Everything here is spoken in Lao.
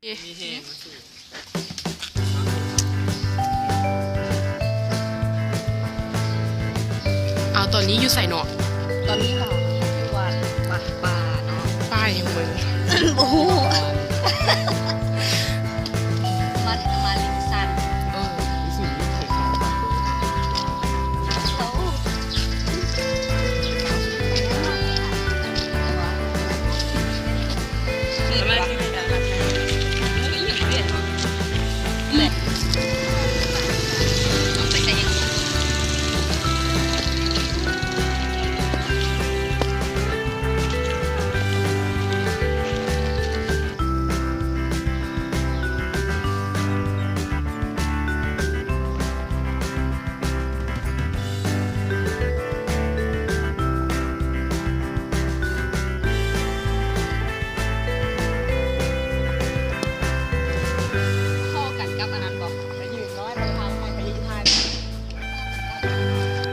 ມີແຮງມາສູ່. ເອົາ ຕອນນີ້ຢູ່ໃສເນາະ? ຕອນນີ້ເນາະ ຢູ່ວັດ ວັດປ່າເນາະ. ປ່າຫຍັງເບິ່ງ? ບໍ່ຮູ້.